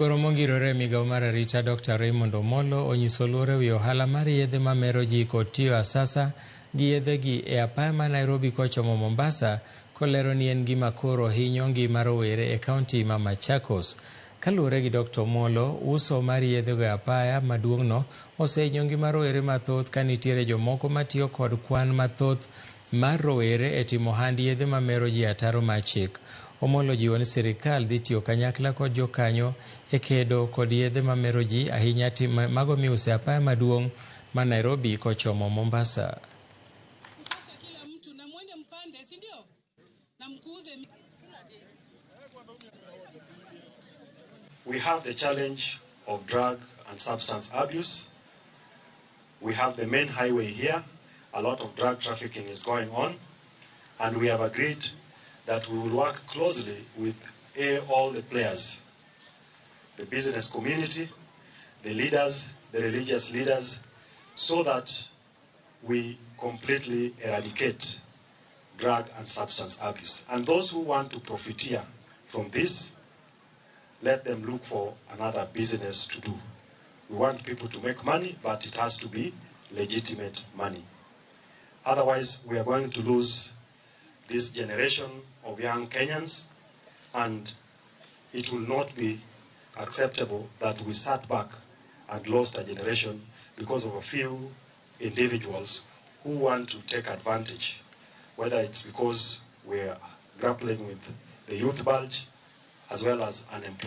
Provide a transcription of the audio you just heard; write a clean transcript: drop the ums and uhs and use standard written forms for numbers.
Goro mongirore e migao mar arita Dr. Raymond Omolo onyiso luoro ewi ohala mar yedhe mamero ji kod tiyo asasa gi yedhegi e apaya ma Nairobi kochomo Mombasa kolero ni en gima koro hinyo ngima rowere e kaunti ma Machakos. Kaluwore gi Dr. Omolo, uso mar yedhego e apaya maduong'no osehinyo ngima rowere mathoth ka nitiere jomoko matiyo kod kwan mathoth mar rowere e timo ohand yedhe mamero ji ataro mar chik. Omolo jiwo ni sirikal dhi tiyo kanyakla kod jokanyo e kedo kod yedhe mamero ji ahinya tim mago miuso e apaya maduong' ma Nairobi kochomo Mombasa. Kutosha kila mtu na mwende mpande, si ndio? Na mkuuze. We have the challenge of drug and substance abuse. We have the main highway here. A lot of drug trafficking is going on. And we have agreed that we will work closely with all the players, the business community, the leaders, the religious leaders, so that we completely eradicate drug and substance abuse. And those who want to profiteer from this, let them look for another business to do. We want people to make money, but it has to be legitimate money. Otherwise, we are going to lose this generation of young Kenyans, and it will not be acceptable that we sat back and lost a generation because of a few individuals who want to take advantage, whether it's because we're grappling with the youth bulge as well as unemployment.